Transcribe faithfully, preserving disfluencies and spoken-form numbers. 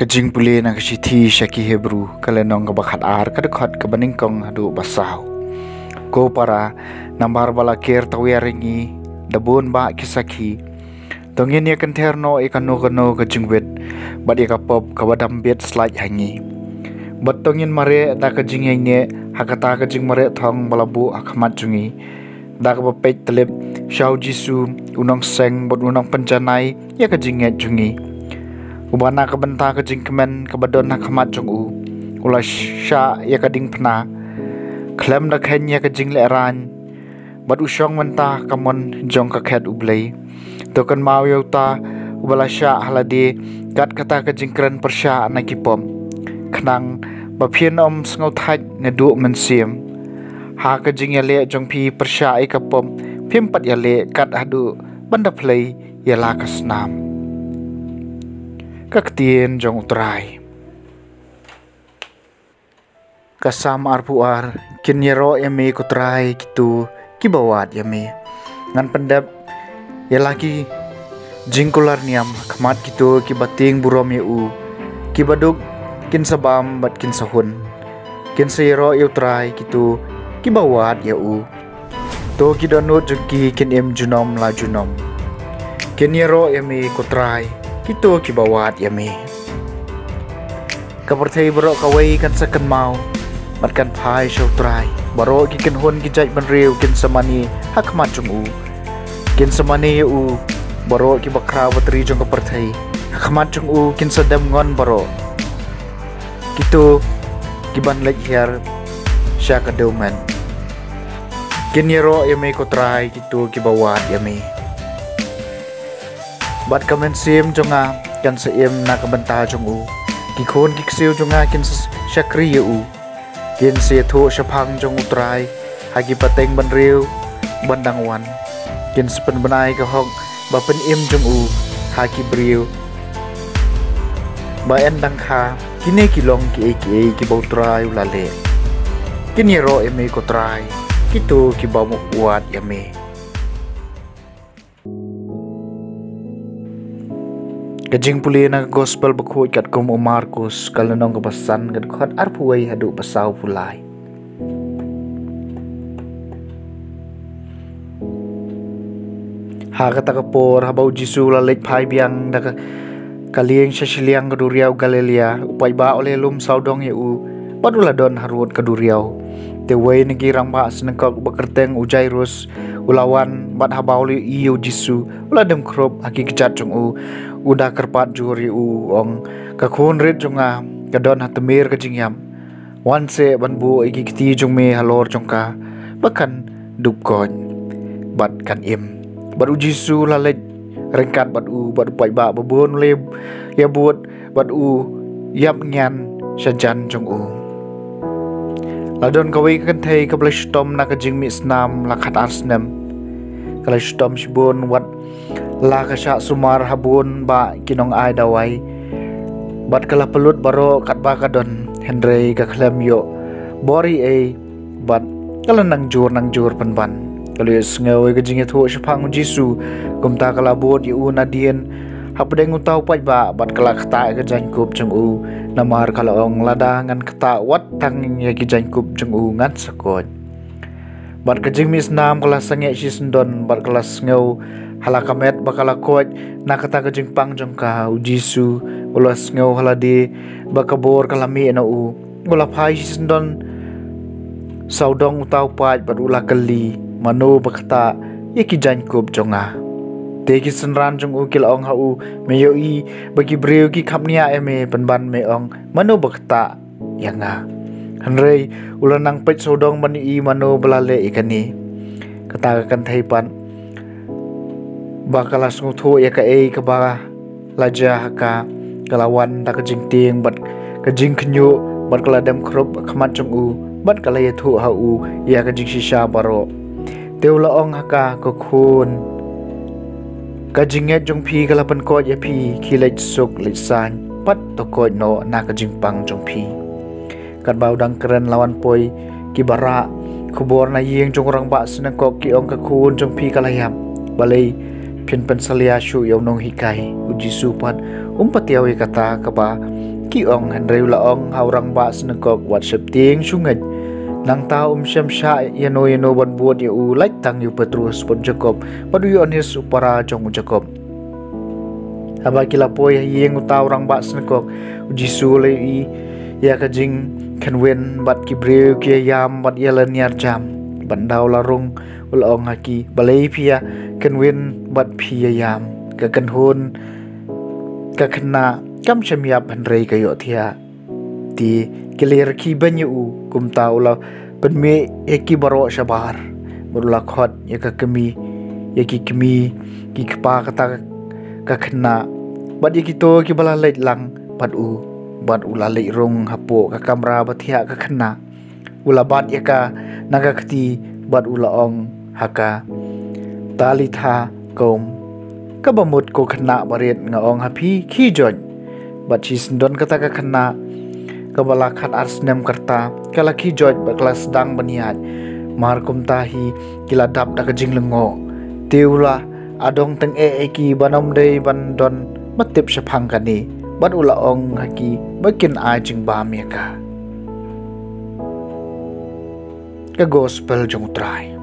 Ka jingpule na ka shithi sha ki Hebru, ka lynnong kaba khat ar, ka dkhot kaba nyngkong haduh ba saw. Ko para, namar ba la ker tawiar ïa ngi da bun bah ki sakhi, to ngin ïa kynther noh ïa kano kano ka jingwit bad ïa ka pop kaba dam bit slait ha ngi. Bad to ngin mareh da ka jingïaineh ha kata ka jingmareh thong ba la buh ha khmat jong ngi, da kaba peit tlip sha u Jisu, u nongseng bad u nongpynjanai ïa ka jingngeit jong ngi, uba na ka bynta ka jingkmen kaba don ha khmat jong u, u la shah ïa ka diengphna khlem da kheiñ ïa ka jinglehrain, bad u shong mynta ha ka mon jong ka khet U Blei. To kynmaw ïa uta uba la shah ha lade kat kata ka jingkren pyrshah na ki pop, khnang ba phin ym sngewthait ne duh mynsiem. Ha ka jingïaleh jong phi pyrshah ïa ka pop, phim pat ïaleh kat haduh ban da phlei ïa la ka snam. Ka ktien jong U Trai. Ka Salm arphew ar. Kin ïaroh ïa me ko Trai kito kiba wad ïa me. Ngan pyndep ïa la ki jingkular niam ha khmat kito kiba tieng burom ïa u. Kiba duk kin sa bam bad kin sa hun. Kin sa ïaroh ïa U Trai kito kiba wad ïa u. To ki dohnud jong ki kin im junom la junom. Kin ïaroh ïa me ko Trai kito kiba wad ïa me. Ka pyrthei baroh kawei kan sa kynmaw bad kan phai sha U Trai. Baroh ki kynhun ki jaitbynriew kin sa mane ha khmat jong u. Kin sa mane ïa u baroh kiba khraw batri jong ka pyrthei. Ha khmat jong u kin sa dem ngon baroh kito kiban leit hiar sha ka dewmet. Kin ïaroh ïa me ko Trai kito kiba wad ïa me. Bad ka mynsiem jong nga kan sa im na ka bynta jong u. Ki khun ki ksiew jong nga kin sa shakri ïa u. Kin sa ïathuh shaphang jong U Trai ha ki pateng bynriew ban dang wan. Kin sa pynbna ïa ka hok ba pynim jong u ha ki briew ba yn dang kha. Kine ki long kiei kiei kiba U Trai u la leh. Kin ïaroh ïa me ko Trai kito kiba wad ïa me. Ka jingpule na ka Gospel bakhuid katkum u Markus, ka lynnong kaba san, ka dkhot arphew wei haduh ba sawphew lai. Ha kata ka por, haba u Jisu u la leit phai biang da ka, ka lieng sha shiliang ka duriaw Galilea, u paidbah u la lum sawdong ïa u bad u la don harud ka duriaw. Te uwei na ki rangbah synagog uba kyrteng u Jairus u la wan, bad haba u la ïohi ïa u Jisu, u la dem khrup ha ki kjat jong u, u da kyrpad jur ïa u, u ong, ka khun rit jong nga ka don ha tmier ka jingïap. Wan seh ban buh ïa ki kti jong me halor jong ka, ba kan dup koit bad kan im. Bad u Jisu u la leit ryngkat bad u, bad u paidbah babun u la ïabud bad u ïap nian sha jan jong u. La don kawei ka kynthei kaba la shitom na ka jingmih snam la khatar snem. Ka la shitom shibun wat la ka shah sumar ha bun bah ki nongai dawai. Bad ka la pynlut baroh katba ka don, hynrei ka khlem ïoh bor ei ei, bad ka la nang jur nang jur pynban. Ka la ïohsngew ïa ka jingïathuh shaphang u Jisu. Kumta ka la bud ïa u nadien hapdeng uta u paidbah, bad ka la ktah ïa ka jaiñkup jong u. Namar ka la ong, lada ngan ktah wat tang ïa ki jaiñkup jong u, ngan sa koit. Bad ka jingmih snam ka la sangeh shisyndon, bad ka la sngew Ha la ka met ba ka la koit na kata ka jingpang jong ka, u Jisu u la sngew ha lade ba ka bor ka la mih na u. U la phai shisyndon sawdong uta u paid bad u la kylli, "Mano ba ktah ïa ki jaiñkup jong nga?" Te ki synran jong u ki la ong ha u, "Me ïohi ba ki briew ki khapniah ïa me, pynban me ong, 'Mano ba ktah ïa nga?'" Hynrei u la nang peit sawdong ban ïohi mano ba la leh ïa kane. Kata ka kynthei pat ba ka la sngewthuh ïa kaei kaba la jia ha ka, ka la wan da ka jingtieng bad ka jingkhynñiuh bad ka la dem khrup ha khmat jong u bad ka la ïathuh ha u ïa ka jingshisha baroh. Te u la ong ha ka, "Ko khun, ka jingngeit jong phi ka la pynkoit ïa phi, khie leit suk leit saiñ bad to koit noh na ka jingpang jong phi." Katba u dang kren la wan poi kiba rah khubor na ïing jong u rangbah synagog, ki ong, "Ka khun jong phi ka la ïap. Balei phin pynsalia shuh ïa u nonghikai?" U Jisu pat um patiaw ïa kata kaba ki ong, hynrei u la ong ha u rangbah synagog, "Wat sheptieng shuh, ngeit. Nangta um shym shah ïano ïano ban bud ïa u, lait tang ïa u Petrus bad u Jakob bad u Ïoannis u para jong u Jakob." Haba ki la poi ha ïing uta u rangbah synagog, u Jisu u la ïohi ïa ka jingkynwin bad ki briew ki ïaïam bad ïa la niar jam. Bad ynda u la rung, u la ong ha ki, "Balei phi ïa kynwin bad phi ïaïam? Ka kynhun, ka khynnah kam shym ïap hynrei ka ïohthiah." Te ki la ïarakhi beiñ ïa u. Kumta u la pynmih ïa ki baroh shabar bad u la khot ïa ka kmie, ïa ki kmie ki kpa kata ka khynnah bad ïa kito kiba la leit lang bad u, bad u la leit rung hapoh ka kamra ba thiah ka khynnah. U la bat ïa ka na ka kti bad u la ong ha ka, "Talitha koum," kaba mut, "Ko khynnah barit, nga ong ha phi, khie joit." Bad shisyndon kata ka khynnah kaba la khat ar snem ka rta, ka la khie joit bad ka la sdang ban ïaid. Mar kumta hi ki la dap da ka jinglyngngoh. Te u la adong tyngeh ïa ki ban ym dei ban don ba tip shaphang kane. Bad u la ong ha ki ba kin ai jingbam ïa ka. Ka Gospel jong U Trai.